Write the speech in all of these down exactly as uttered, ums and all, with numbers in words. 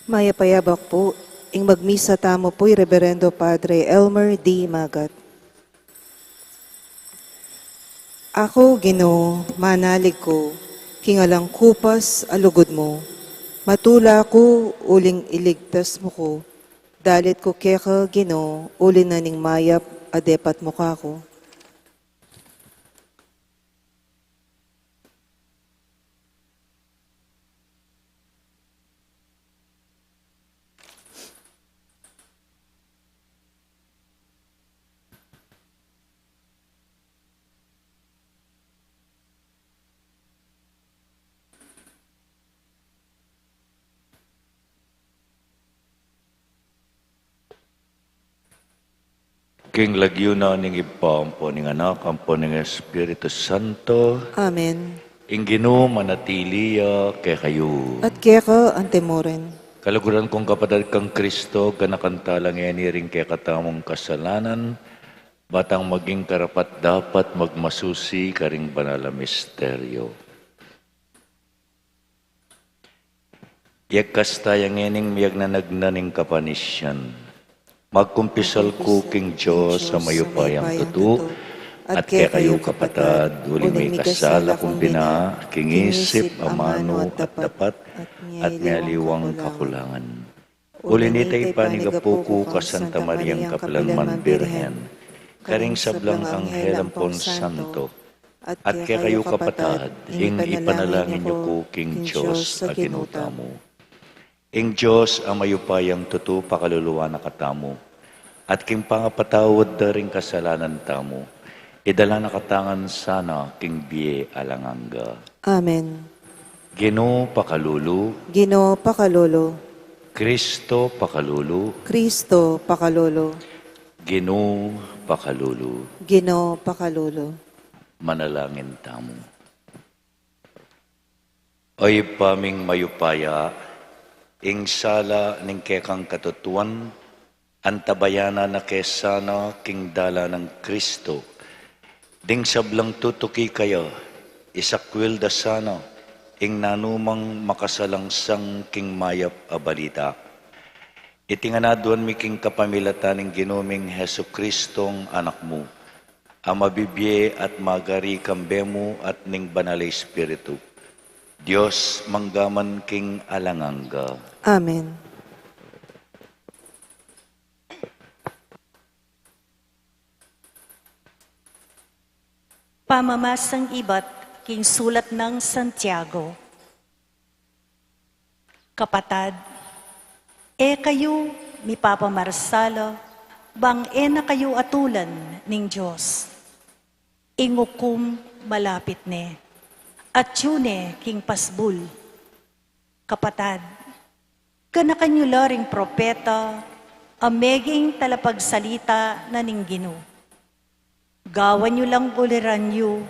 Mayap a yabak pu. Ing magmisa tamu pu i Reberendo Padre Elmer D. Magat. Aku, Ginu, manalig ku king alang kupas a lugud mu. Matula ku uling iligtas mu ku. Dalit ku keka, Ginu, uli na ning mayap a depat mu kaku. King lagyu na ning Ibpa, ampo ning Anak, ampo ning Espiritu Santo. Amen. Ing Ginu manatili ya kekayu. At keka antimurin. Kaluguran kung kapatad kang Kristo, ganakan tala ngeni ring kekatamung kasalanan, batang maging karapat-dapat magmasusi karing banal a misteryo. Yagkas taya ngening miyagnanag na ning kapanisian. Magkumpisal ku king Dios a mayupayang tutu, at kekayu kapatad, uling mikasala kung bina, king isip, amanu, at dapat, at miyaliwang kakulangan. Uli nita, ipanigapu ku kang Santa Mariang kapilan man Birhen, karing sablang anghel ampon santo, at kekayu kapatad, ing ipanalangin yu ku king Dios a Ginu tamu. Ing Dios a mayupayang tutu pakaluluan na katamu, at king pangapatawad da ring kasalanan tamu, idala na katamu ngan sana king bie alang angga. Amen. Ginu pakalulu. Ginu pakalulu. Kristo pakalulu. Kristo pakalulu. Ginu pakalulu. Ginu pakalulu. Manalangin tamu. O Ibpa ming mayupaya, ing sala ning kekang katutuan, antabayanan na ke sana king dalan nang Kristo. Ding sablang tutuki kaya, isakwil da sana ing nanumang makasalangsang king mayap a balita. Iti ngan aduan mi king kapamilatan ning Ginu ming Jesucristong Anak mu, a mabibie at magari kambe mu at ning Banal a Espiritu, Dios mangga man king alang angga. Amen. Pamamasang ibat king sulat nang Santiago. Kapatad, e kayu mipapamarsala bang e na kayu atulan ning Dios. Ing ukum malapit ne, atyu ne king pasbul. Kapatad, ganakan yu la ring propeta a meging talapagsalita na ning Ginu. Gawan yu lang uliran yu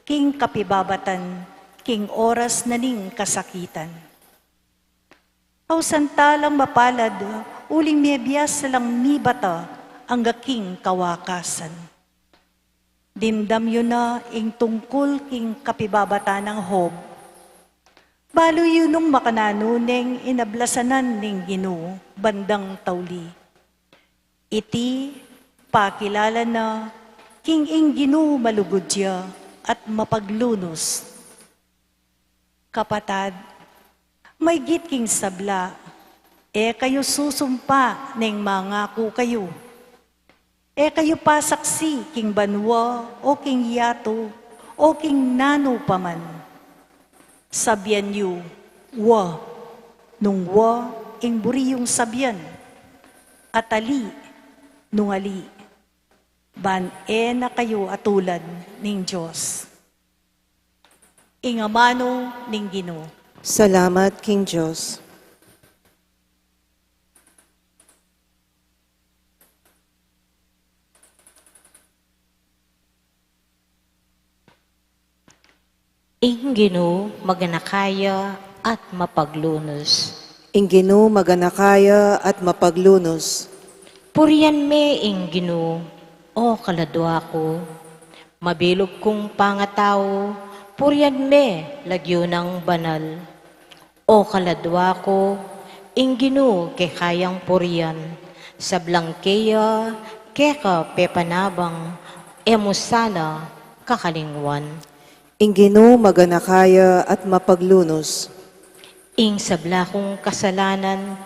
king kapibabatan king oras na ning kasakitan. Ausan talang mapalad uling mebiasa lang mibata angga king kawakasan. Dimdam yu na ing tungkul king kapibabatan nang Job. Balu yu nung makananu neng inablasanan ning Ginu bandang tauli. Iti pakilala na king ing Ginu malugud ya at mapaglunus. Kapatad, maygit king sabla, e kayu susumpa neng mangaku kayu. E kayu pasaksi king banua o king yatu o king nanu pa man. Sabian yu, wa, nung wa ing buri yung sabian, at ali, nung ali, ban e na kayu atulan ning Dios. Ing amanu ning Ginu. Salamat king Dios. Ing Ginu maganaka ya at mapaglunus. Ing Ginu maganaka ya at mapaglunus. Purian me ing Ginu, o kaladua ku. Mabilug kung pangatau, purian me lagyu nang banal. O kaladua ku, Ing Ginu keka yang purian, sablang keya keka pepanabang, e mu sana kakalingwan. Ing Ginu maganaka ya at mapaglunus. Ing sabla kung kasalanan,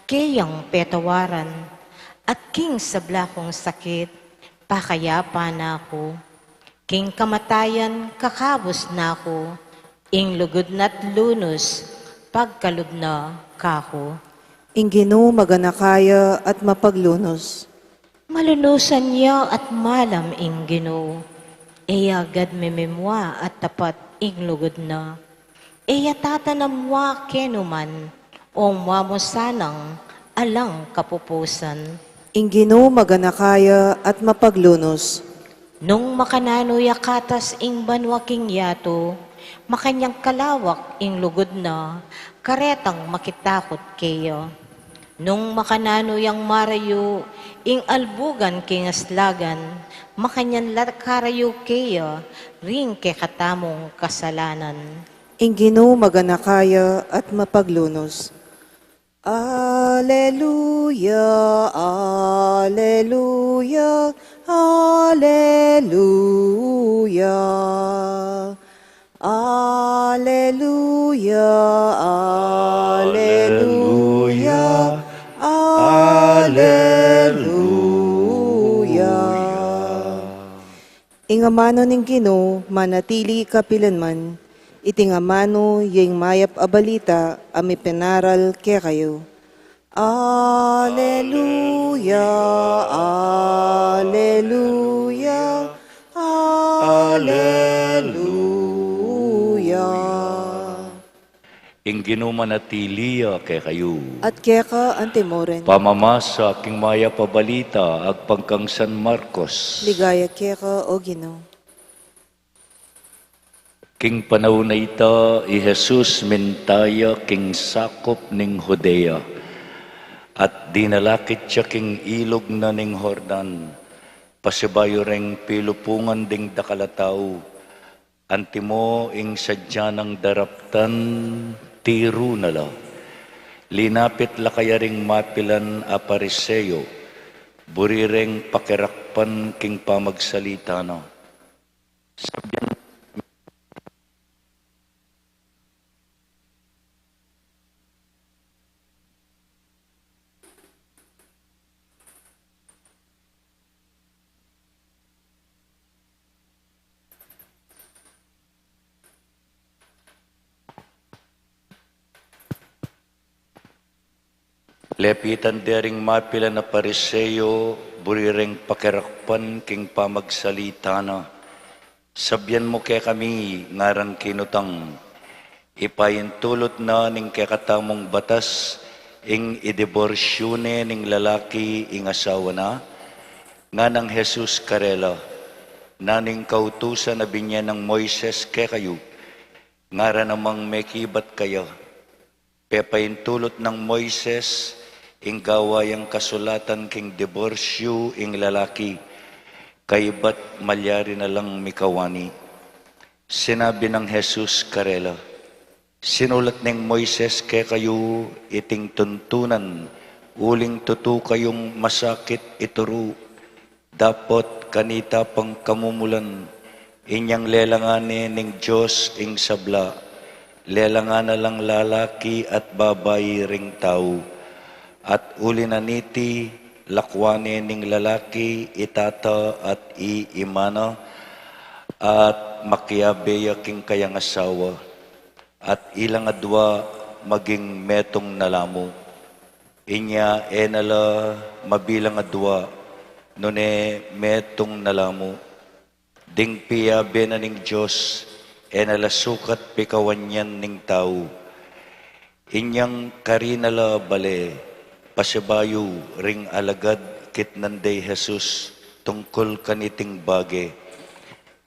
keyang petawaran, at king sabla kung sakit, pakayapan na ku. King kamatayan, kakabus na ku, ing lugud na't lunus, pagkalub na kaku. Ing Ginu maganaka ya at mapaglunus. Malunusan ya at malam ing Ginu. E ya agad mimimua at tapat ing lugud na. E ya tatanam wa kenu man, o mua mu sanang alang kapupusan. Ing Ginu maganaka ya at mapaglunus. Nung makananu ya katas ing banua king yatu, makanyan kalawak ing lugud na, karetang makitakut keya. Nung makananu yang marayu ing albugan king aslagan, makanyan la karayu keya ring kekatamung kasalanan. Ing Ginu maganaka ya at mapaglunus. Aleluya, aleluya, aleluya. Aleluya, aleluya, aleluya. Ing amanu ning Ginu manatili kapilanman. Iting amanu ya ing mayap a balita a mipinaral kekayu. Aleluya, aleluya, aleluya. Ing Ginu manatili ya kekayu. At keka antimurin. Pamamasa king mayap a balita agpang kang San Marcos. Ligaya keka, O Ginu. King panaun a ita, i Jesus minta ya king sakup ning Judea, at dinalakit ya king ilug na ning Jordan, pasibayu reng pilupungan ding dakal a tau. Antimo ing sadya nang daraptan, tiru na la. Linapit la kaya ring mapilan a Pariseo, buri reng pakirakpan king pamagsalita na. Sabian Lepitan de ring mapilan a Pariseo, buri reng pakirakpan king pamagsalita na. Sabian mu kekami, ngarang kinutang, ipaintulut na ning kekatamung batas ing idiborsyu ne ning lalaki ing asawa na? Nganang Jesus karela, nanu ing kautusan a binie nang Moises kekayu? Ngaran namang mekibat kaya. Pepaintulut nang Moises ing gawa yang kasulatan king diborsyu ing lalaki, kaybat malyari na lang mikawani. Sinabi nang Jesus karela, sinulat neng Moises kekayu iting tuntunan uling tutu kayung masakit ituru. Dapot kanita pang kamumulan, inyang lelangan ne ning Dios ing sabla, lelangan na lang lalaki at babai ring tau. At uli na niti, lakwan ne ning lalaki i tata at i ima na, at makiabe ya king kayang asawa, at ilang adua maging metung na la mu. Inya e na la mabilang adua, nune metung na la mu. Ding piabe na ning Dios, e na la sukat pikawan yan ning tau. Inyang karina la bale, pasibayu ring alagad kitnan de i Jesus tungkul kaniting bage.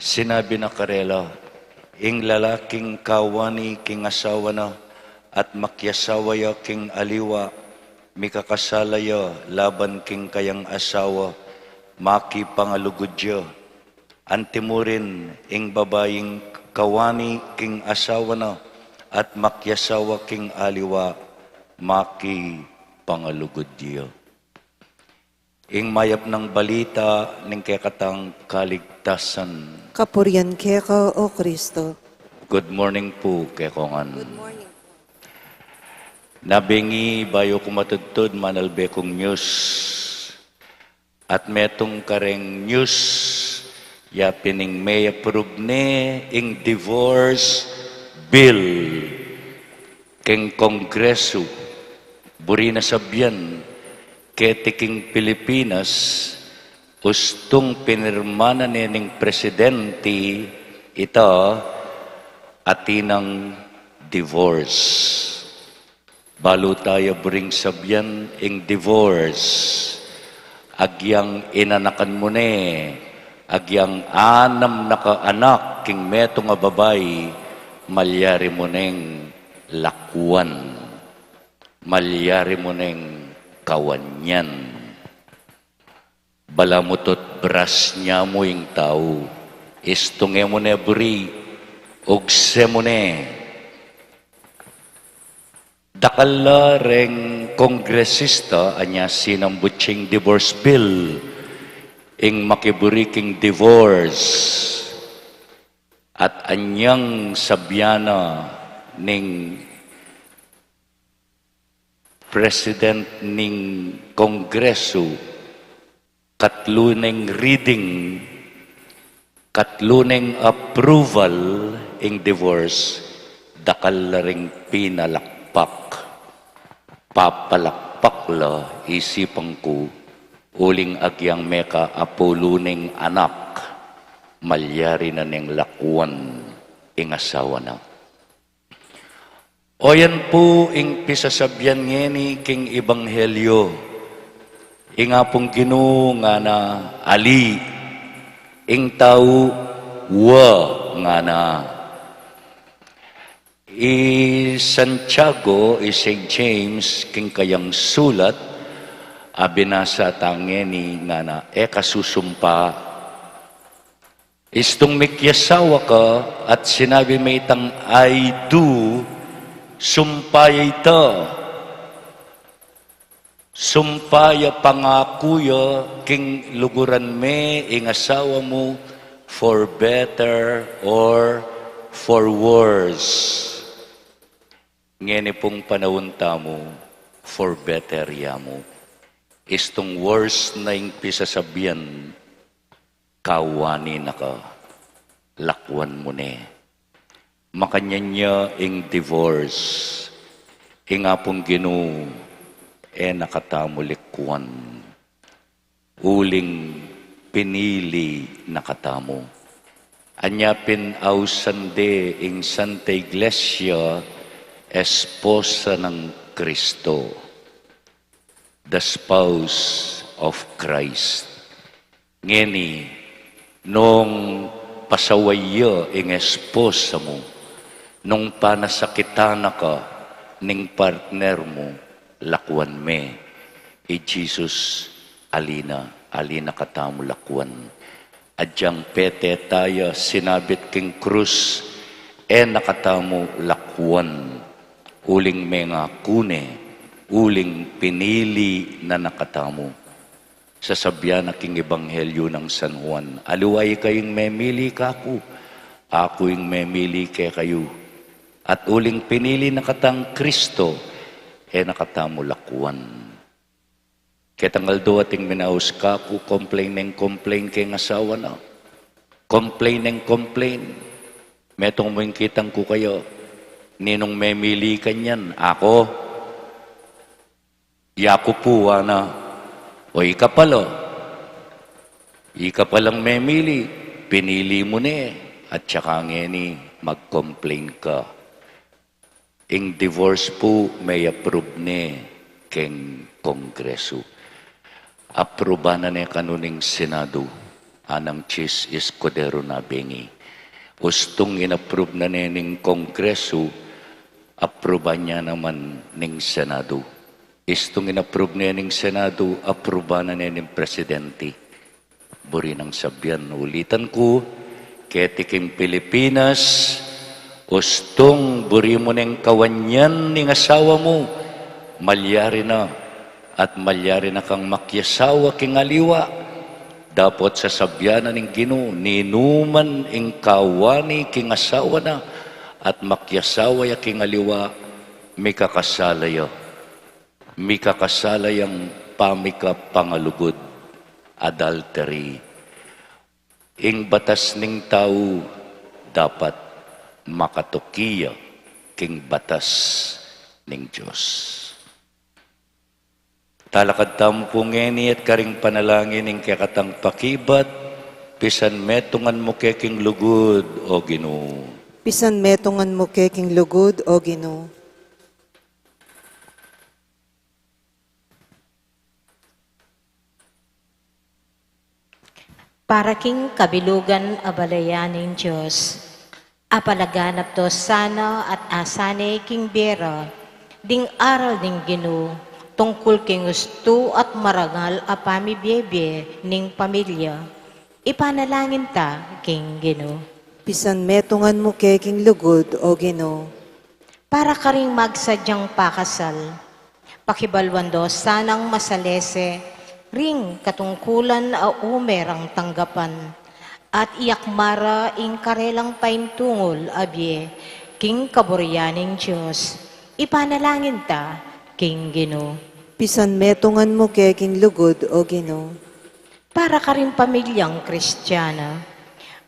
Sinabi na karela, ing lalaking kawani king asawa na at makiasawa ya king aliwa, mikakasala ya laban king kayang asawa, makipangalugud ya. Antimurin ing babaing kawani king asawa na at makiasawa king aliwa, maki pangalugud ya. Ing mayap nang balita ning kekatang kaligtasan. Kapurian keka, O Kristo. Good morning pu kekongan. Good morning. Nabengi bayu ku matudtud manalbe kung news. At metung kareng news, ya pin ing me-approve ne ing divorce bill keng Kongresu. Buri na sabian, keti king Pilipinas, ustung pinirma na ne ning presidenti ita, atin nang divorce. Balu taya buring sabian ing divorce. Agyang inanakan mu ne, agyang anam na ka anak king metung a babai, malyari mu neng lakwan. Malyari mu neng kawanyan. Balamu tut brush nya mu ing tau, istung e mu ne buri, ugse mu ne. Dakal la reng kongresista a nya sinambut ya ing divorce bill, ing makiburi king divorce. At anyang sabian na ning president ning Kongresu, katlu neng reading, katlu neng approval ing divorce, dakal la ring pinalakpak. Papalakpak la, isipan ku, uling agyang meka apulu neng anak, malyari na neng lakwan ing asawa na. O yan pu ing pisasabian ngeni king ebanghelyo. Ing Apung Ginu ngana ali, ing tau wa ngana. I Santiago, i Saint James, king kayang sulat, a binasa ta ngeni ngana, e ka susumpa. Istung mikiasawa ka at sinabi me itang "I do," sumpa ya ita. Sumpa ya, pangaku ya, king luguran me ing asawa mu for better or for worse. Ngeni pung panaun tamu, for better ya mu. Istung worse na ing pisasabian, kawani na ka, lakwan mu ne. Makanyan ya ing divorce, ing Apung Ginu, e na katamu likwan. Uling pinili na katamu. Anya pin ausan de ing Santa Iglesia, esposa nang Kristo. The spouse of Christ. Ngeni, nung pasaway ya ing esposa mu, nung panasakitan na ka ning partner mu, lakwan me. I Jesus, ali na, ali na katamu lakwan. Adyang pete taya sinabit king krus, e na katamu lakwan. Uling mengaku ne, uling pinili na na katamu. Sasabian na king Ebanghelyo nang San Juan, "Aliwa ikayu ing memili kaku, aku ing memili kekayu." At uling pinili na katang Kristo, e na katamu lakwan. Ketang aldo ating minaus kaku, complain neng complain keng asawa na. Complain neng complain. Metung mu ing kitang ku kaya, "Ninung memili kanyan? Aku?" "Yaku pu," ngana. "O ika pala. Ika palang memili. Pinili mu ne. At saka ngeni, mag-complain ka." Ing divorce pu, me-approve ne keng Kongresu. Apruban na ne kanu ning Senado, anang Chiz Escudero nabengi. Ustung in-approve na ne ning Kongresu, apruban na naman ning Senado. Istung in-approve ne ning Senado, apruban na ne ning Presidente. Buri nang sabian, ulitan ku, keti king Pilipinas, ustung buri mu neng kawanyan ning asawa mu, Malyari na, at malyari na kang makiasawa king aliwa, dapot sasabian na ning Ginu, ninuman ing kawani king asawa na, at makiasawa ya king aliwa, mikakasala ya. Mikakasala yang pamikapangalugud, adultery. Ing batas ning tau dapat makatuki ya king batas ning Dios. Talakad tamu pu ngeni at karing panalangin ning kekatang pakibat, pisanmetungan mu ke king lugud, O Ginu. Pisanmetungan mu ke king lugud, O Ginu. Para king kabilugan a balayan ning Dios, apalaganap to sana at asane king bie ra ding aral ning Ginu tungkul king ustu at marangal a pamibiebie ning pamilya. Ipanalangin ta king Ginu. Pisanmetungan mu ke king lugud, O Ginu. Para karing magsadyang pakasal, pakibaluan do sanang masalese ring katungkulan a ume rang tanggapan, at iakma ra ing karelang paintungul a bie king kaburian ning Dios. Ipanalangin ta king Ginu. Pisanmetungan mu ke king lugud, O Ginu. Para karing pamilyang Kristiana,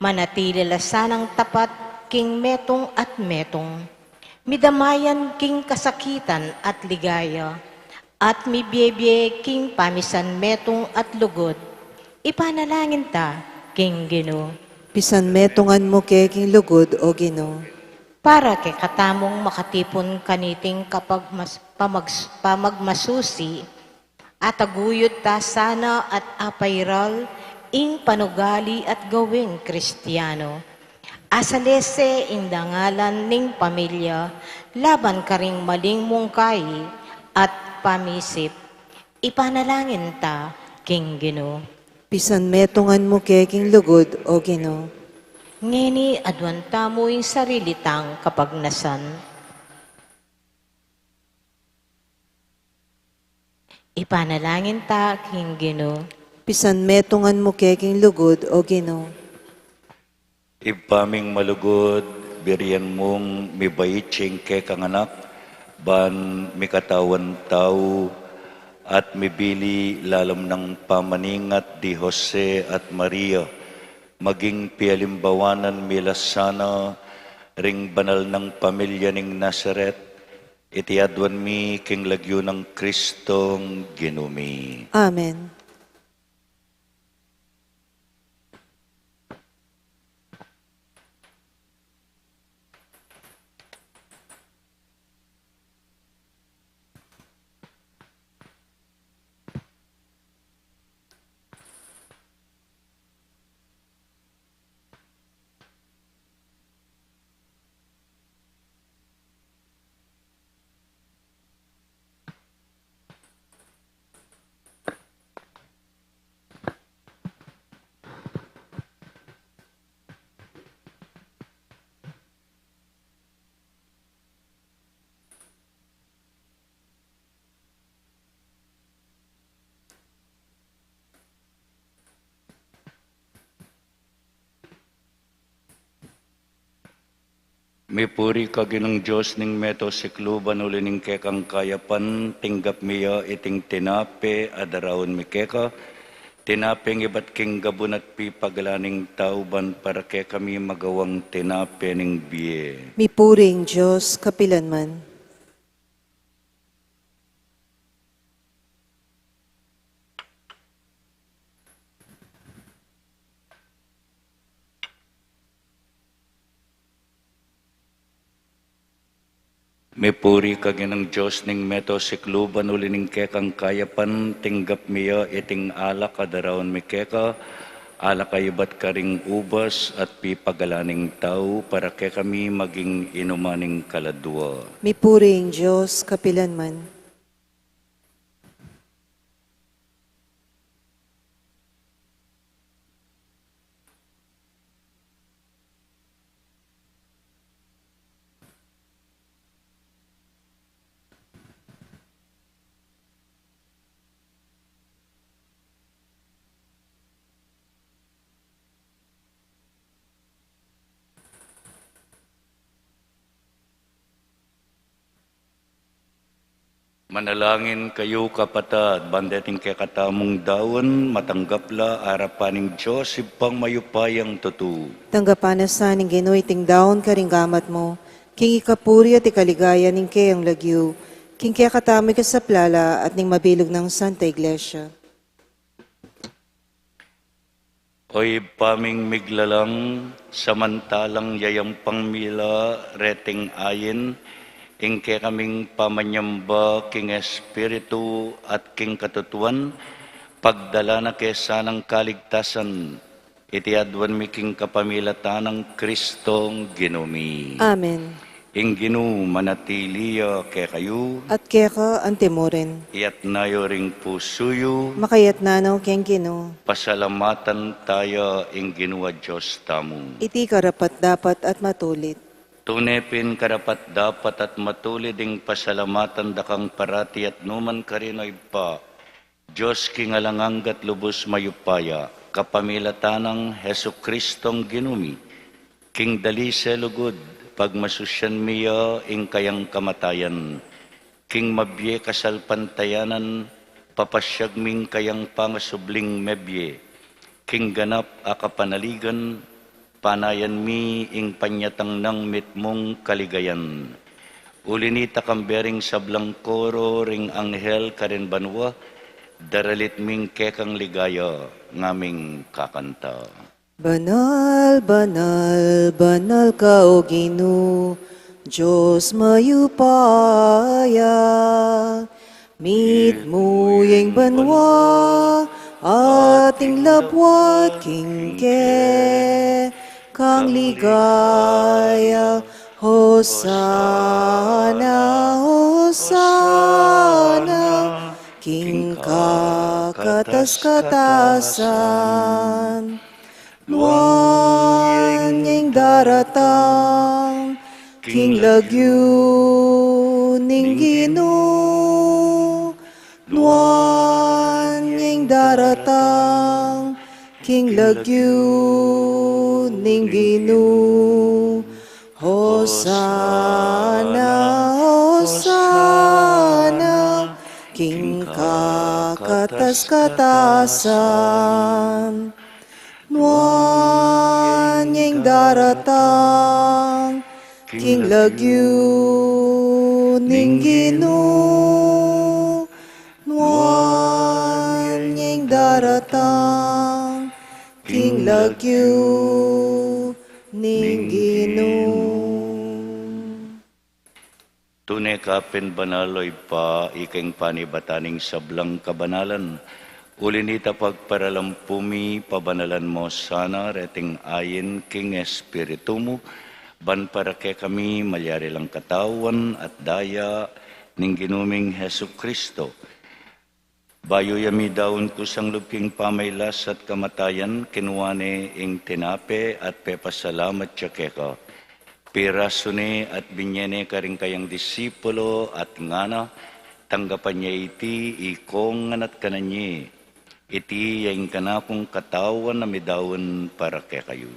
manatili la sanang tapat king metung at metung, midamayan king kasakitan at ligaya, at mibiebie king pamisanmetung at lugud. Ipanalangin ta king Ginu. Pisanmetungan mu ke king lugud, O Ginu. Para kekatamung makatipun kaniting kapagmas-, pamags-, pamagmasusi, ataguyud ta sana at apairal ing panugali at gawing Kristiano. Asalese ing dangalan ning pamilya laban karing maling mungkahi at pamisip. Ipanalangin ta king Ginu. Pisanmetungan mu ke king lugud, O Ginu. Ngeni aduan tamu ing sarili tang kapagnasan. Ipanalangin ta king Ginu. Pisanmetungan mu ke king lugud, O Ginu. Ibpa ming malugud, birian mung mibait ing kekang anak, ban mikatawan tau, at mibili lalam nang pamaningat di Jose at Maria, maging pialimbawanan mi la sana ring banal nang pamilya ning Nazaret, iti aduan mi king lagyu nang Kristong Ginu mi. Amen. Mipuri ka Ginung Dios ning meto sikluban, uli ning kekang kayapan tinggap mi ya iting tinape a daraun mi keka, tinapeng ibat king gabun at pipagalan ning tau, ban para kekami magawang tinape ning bie. Mipuri ing Dios kapilan man. Mipuri ka Ginung Dios ning meto sikluban, uli ning kekang kayapan tinggap mi ya iting alak a daraun mi keka, alak a ibat karing ubas at pipagalan ning tau, para kekami maging inuman ning kaladua. Mipuri ing Dios kapilan man. Manalangin kayu, kapatad, ban deting kekatamung daun, matanggap la arapan ning Dios Ibpang mayupayang tutu. Tanggapan na sa ning Ginu iting daun karing gamat mu, king ikapuri at ikaligaya ning keyang lagyu, king kekatamu ikasaplala at ning mabilug nang Santa Iglesia. O Ibpa ming miglalang, samantalang yayampang mi la reting ayin, ing kekaming pamanyamba king Espiritu at king katutuan, pagdala na ke sanang kaligtasan, iti aduan mi king kapamilatan nang Kristong Ginu mi. Amen. Ing Ginu manatili ya kekayu. At keka antimurin. Iyatas yu ring pusu yu. Makayatas no king Ginu. Pasalamatan taya ing Ginu a Dios tamu. Iti karapat-dapat at matulid. Tune pin karapat-dapat at matulid ing pasalamatan da kang parati at nukaman karin, O Ibpa, Dios king alang angga at lubus mayupaya, kapamilatan nang Jesucristong Ginu mi, king dalise lugud, pagmasusian mi ya ing kayang kamatayan, king mabie kasalpantayanan, papasyag ming kayang pangasubling mebie, king ganap a kapanaligan, panayan mi ing panyatang nang mitmung kaligayan. Uli nita kambe ring sablang koro ring anghel karin banua, daralit ming kekang ligaya, ngaming kakanta. Banal, banal, banal ka, O Ginu, Dios mayupaya. Mitmu ya ing banua at ing labuad king kekang ligaya. Hosana, Hosana, king kakatas-katasan. Nuan ya ing daratang king lagyu ning Ginu. Nuan ya ing daratang king lagyu ning Ginu. Hosana, Hosana, king kakatas-katasan. Nuan ya ing daratang king lagyu ning Ginu. Nuan ya ing daratang king lagyu ning Ginu. Tune ka pin banal, O Ibpa, ika ing panibatan ning sablang kabanalan. Uli nita pagparalampu mi, pabanalan mu sana reting ayin king Espiritu mu, ban para kekami malyari lang katawan at daya ning Ginu ming Jesucristo. Bayu ya midaun kusang lub king pamailas at kamatayan, kinua ne ing tinape at pepasalamat ya keka. Pirasu ne at binye ne karing kayang disipulo at ngana, tanggapan ye iti, ikong ngan at kanan ye. Iti ya ing kanakung katawan a midaun para kekayu.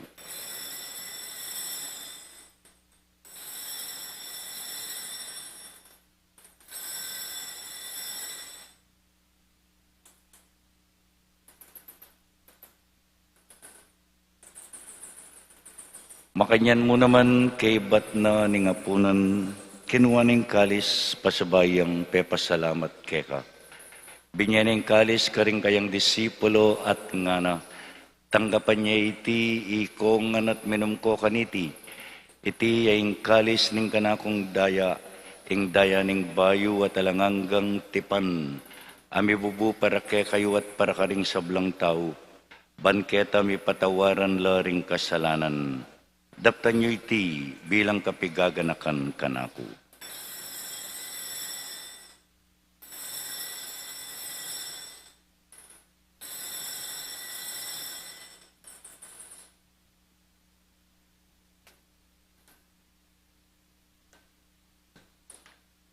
Makanyan mu naman kaibat na ning apunan, kinua ne ing kalis, pasabayu yang pepasalamat keka. Binye ne ing kalis karing kayang disipulo at ngana, tanggapan ye iti, ikong ngan at minum ko kaniti. Iti ya ing kalis ning kanakung daya, ing daya ning bayu at alang anggang tipan, a mibubu para kekayu at para karing sablang tau, ban keta mipatawaran la ring kasalanan. Daptan yu iti bilang kapigaganakan kanaku.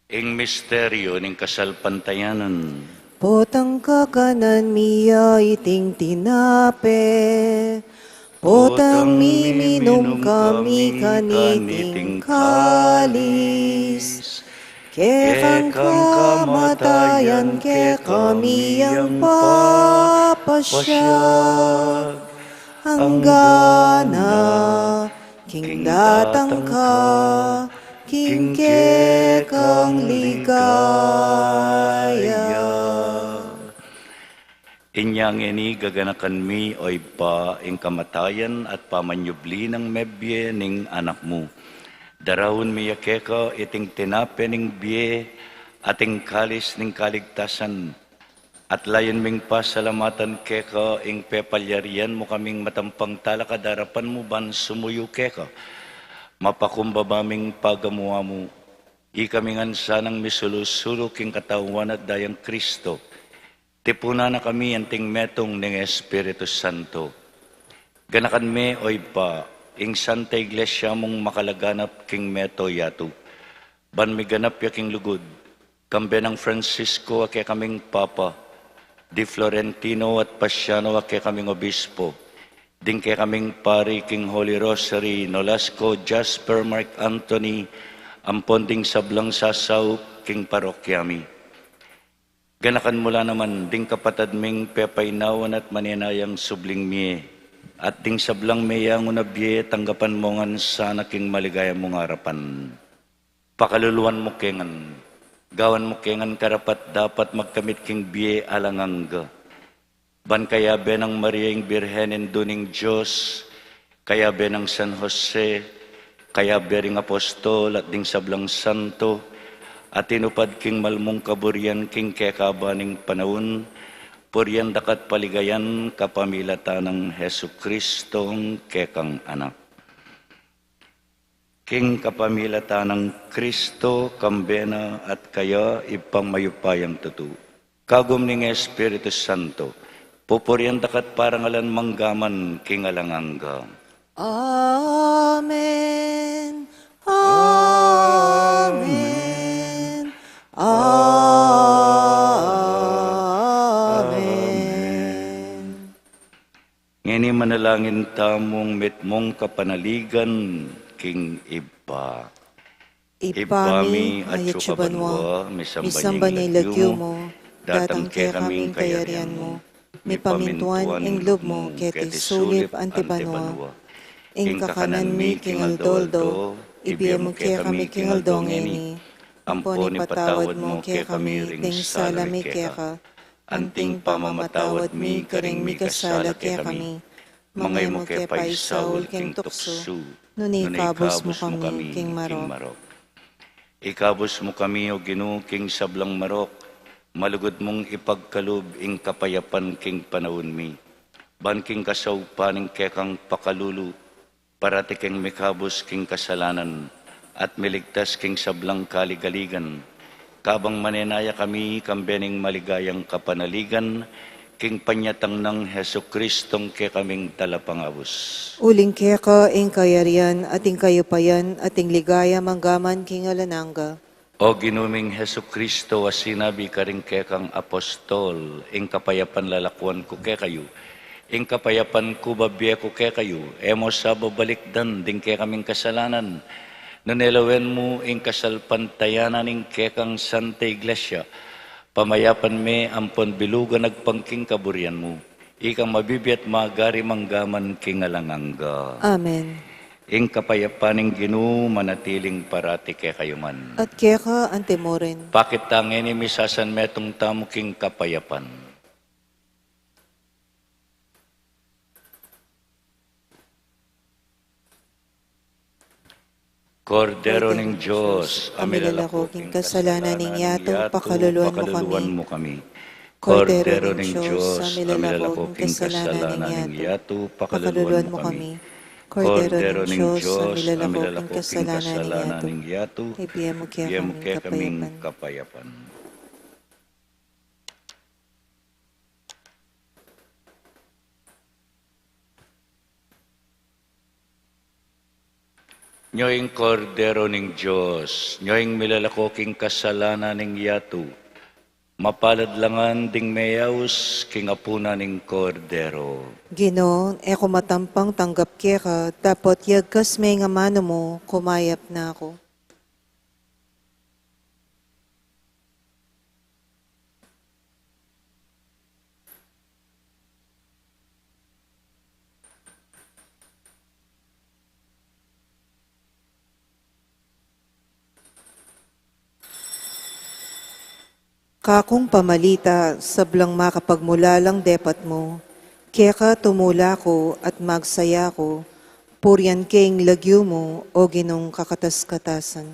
Ing misteryu ning kasalpantayanan. Potang kakanan mi ya iting tinape, potang miminum kami kaniting kalis, Kekang kamatayan, kekami yang papasyag, anggana king datang ka king kekang ligaya. Inya ngeni gaganakan mi, O Ibpa, ing kamatayan at pamanyubli nang mebie ning Anak mu. Daraun mi ya keka iting tinape ning bie at ing kalis ning kaligtasan, at layun ming pasalamatan keka ing pepalyarian mu kaming matampang talakad king arapan mu ban sumuyu keka. Mapakumbaba ming pagamu-amu, ikami ngan sanang misulu-sulu king katawan at dayang Kristo. Tipunan na kami anting metung ning Espiritu Santo. Ganakan me, O Ibpa, ing Santa Iglesia mung makalaganap king meto yatu, ban miganap ya king lugud, kambe nang Francisco a kekaming Papa, di Florentino at Pasiano a kekaming Obispo, ding kekaming pari king Holy Rosary, Nolasco, Jasper, Mark Anthony, ampon ding sablang sasaup king parokya mi. Ganakan mu la naman ding kapatad ming pepainawan at maninayang subling mie, at ding sablang meyangu na bie, tanggapan mu ngan sana king maligaya mung arapan. Pakaluluan mu ke ngan, gawan mu ke ngan karapat-dapat magkamit king bie alang angga. Ban kayabe nang Maria ing Birhen, Indu ning Dios, kayabe nang San Jose, kayabe ring apostol at ding sablang santo, a tinupad king malmung kaburian king kekaba ning panaun, purian da ka at paligayan kapamilatan nang Jesucristong kekang Anak. King kapamilatan nang Kristo, kambe na at kaya, Ibpang mayupayang tutu, kagum ning Espiritu Santo, pupurian da ka at parangalan manggaman king alang angga. Amen. Amen. Amen. Ngeni manalangin tamung mitmung kapanaligan king Ibpa. Ibpa mi, atsu ka banua, misamban ya ing lagyu mu, datang kekami ing kayarian mu, mipamintuan ing lub mu keti sulip anti banua. Ing kakanan mi king aldo-aldo, ibie mu kekami king aldo ngeni, ampon ipatawad mu kekami ding sala mi keka, anting pamamatawad mi karing mikasala kekami. Manga e mu ke paisaul king tuksu, nune ikabus mu kami king marok. Ikabus mu kami, O Ginu, king sablang marok, malugud mung ipagkalub ing kapayapan king panaun mi. Ban king kasaupan ning kekang pakalulu, parati keng mikabus king kasalanan, at miligtas king sablang kaligaligan, kabang manenaya kami kambe ning maligayang kapanaligan, king panyatang nang Jesucristong kekaming Talapangabus. Uling keka ing kayarian, at ing kayupayan, at ing ligaya manggaman king alang angga. O Ginu ming Jesucristo, a sinabi karing kekang apostol, ing kapayapan lalakuan ku kekayu, ing kapayapan ku babie ku kekayu, e mu sa babalikdan ding kekaming kasalanan, nune lawen mu ing kasalpantayanan ning kekang Santa Iglesia, pamayapan me ampon bilugan agpang king kaburian mu. Ikang mabibie at magari manggaman king alang angga. Amen. Ing kapayapan ning Ginu manatiling parati kekayu ngan. At keka antimurin. Pakit ta ngeni misasanmetung tamu king kapayapan. Kordero ning Dios, a milalako king kasalanan ning yatu, pakaluluan mu kami. Kordero ning Dios, a milalako king kasalanan ning yatu, pakaluluan mu kami. Kordero ning Dios, a milalako king kasalanan ning yatu, ibie mu kekami kapayapan. Nyo ing Kordero ning Dios, nyo ing milalako king kasalanan ning yatu. Mapalad la ngan ding meyaus king apunan ning Kordero. Ginu, e ku matampang tanggap keka, dapot yagkas me ing amanu mu, kumayap na ku. Kakung pamalita, sablang makapagmulalang depat mu, keka tumula ku at magsaya ku, purian ke ing lagyu mu, o Ginung kakatas-katasan.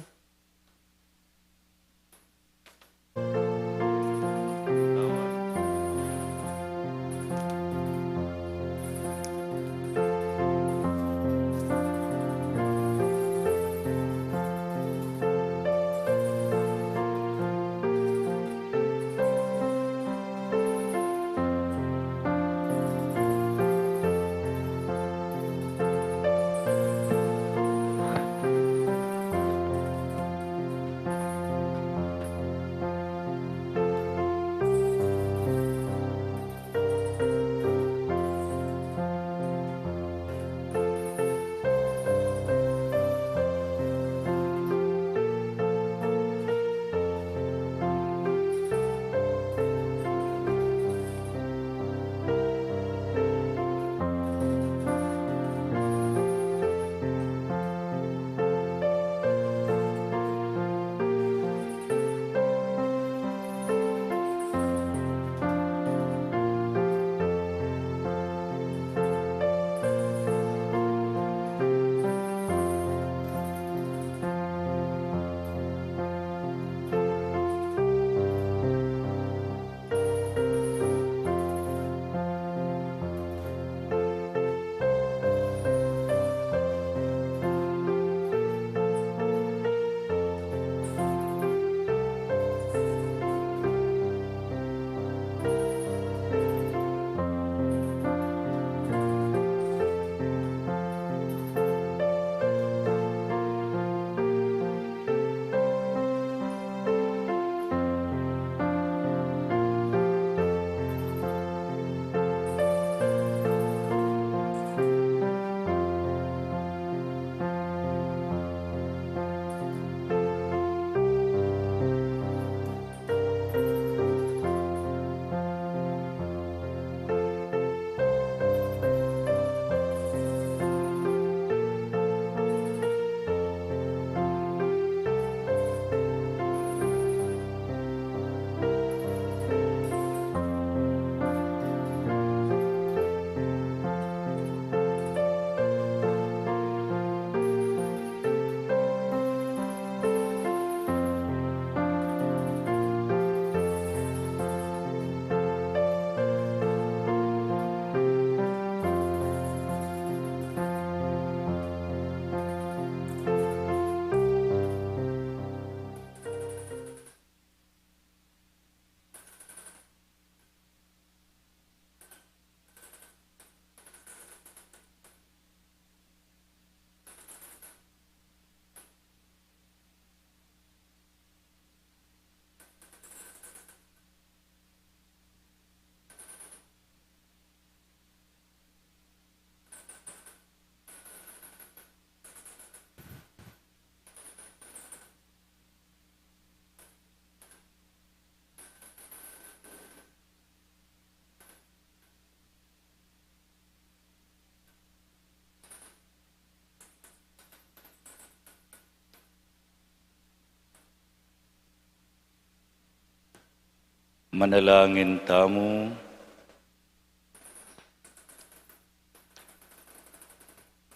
Manalangin tamu.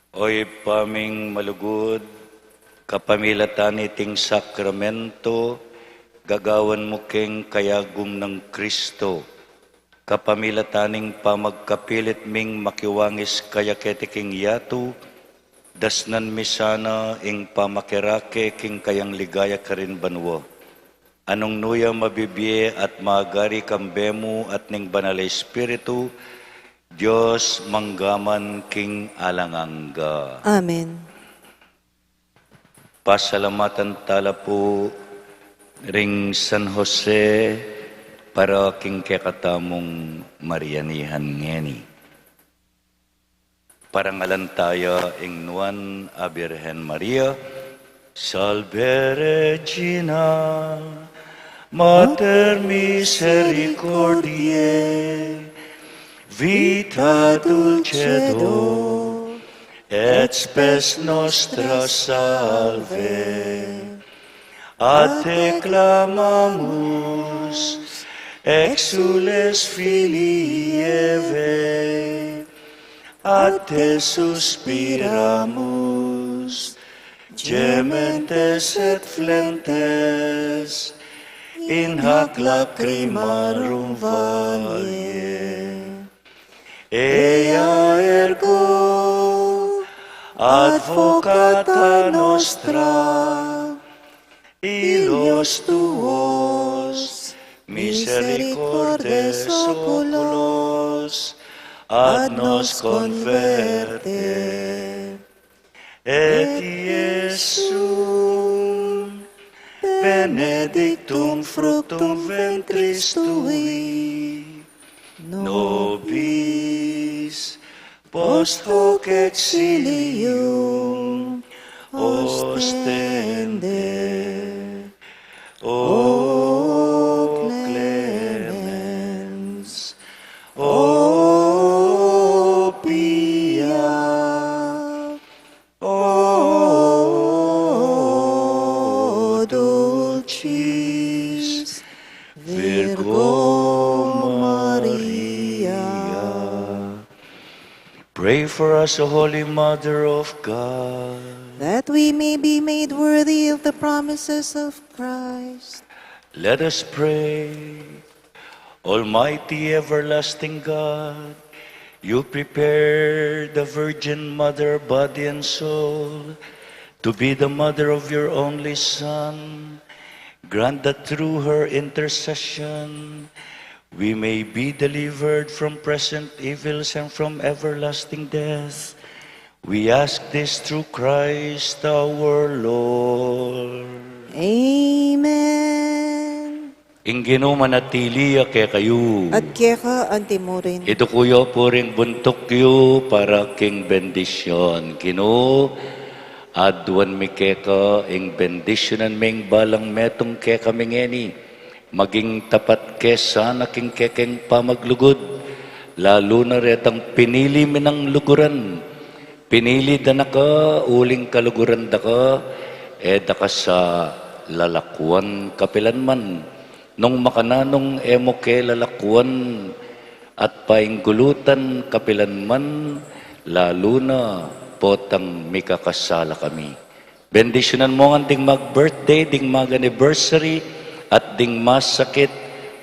O Ibpa ming malugud, kapamilatan niting sakramento, gagawan mu keng kayagum nang Kristo. Kapamilatan ning pamagkapilit ming makiwangis kaya keti king yatu, dasnan mi sana ing pamakirake king kayang ligaya karin banua. Anung nuya mabibie at magari kambe mu at ning Banal a Espiritu, Dios mangga man king alang angga. Amen. Pasalamatan tala pu ring San Jose para king kekatamung marianihan ngeni. Parangalan taya ing Nuan a Birhen Maria. Salve Regina, Mater misericordiae, Vita dulcedo et spes nostra, salve. Ad te clamamus, exsules filii Evae, ad te suspiramus, gementes et flentes, in hac lacrimarum valle. Ea ergo advocata nostra, illos tuos misericordes oculos, ad nos converte. Et Iesum benedictum fructum ventris tui, nobis post hoc exilium ostende. O clemens, o pia, O dulcis Virgo Maria. Pray for us, O Holy Mother of God. That we may be made worthy of the promises of Christ. Let us pray. Almighty, everlasting God, you prepared the Virgin Mother, body and soul, to be the mother of your only Son. Grant that through her intercession, we may be delivered from present evils and from everlasting death. We ask this through Christ our Lord. Amen. Ing Ginu manatili ya kekayu. At keka antimurin. Iduku yu pu ring buntuk yu para king bendisyun. Ginu, aduan mi keka ing bendisyunan me ing balang metung kekami ngeni. Maging tapat ke sana king kekeng pamaglugud, lalu na retang pinili mi nang luguran. Pinili da na ka uling kaluguran da ka, e da ka sa lalakuan kapilan man. Nung makananu nung e mu ke lalakuan at painggulutan kapilan man, lalu na potang mikakasala kami. Bendisyunan mu ngan ding mag-birthday, ding mag-anniversary, at ding masakit,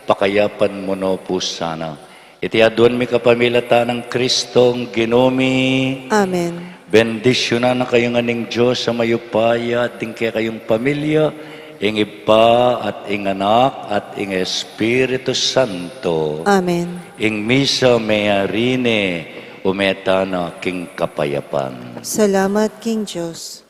pakayapan mu no pu sana. Iti aduan mi kapamilatan nang Kristong Ginu mi. Amen. Bendisyunan na kayu ngan ning Dios a mayupaya, at ding kekayung pamilya, ing Ibpa, at ing Anak, at ing Espiritu Santo. Amen. Ing misa meyari ne, ume tana king kapayapan. Salamat king Dios.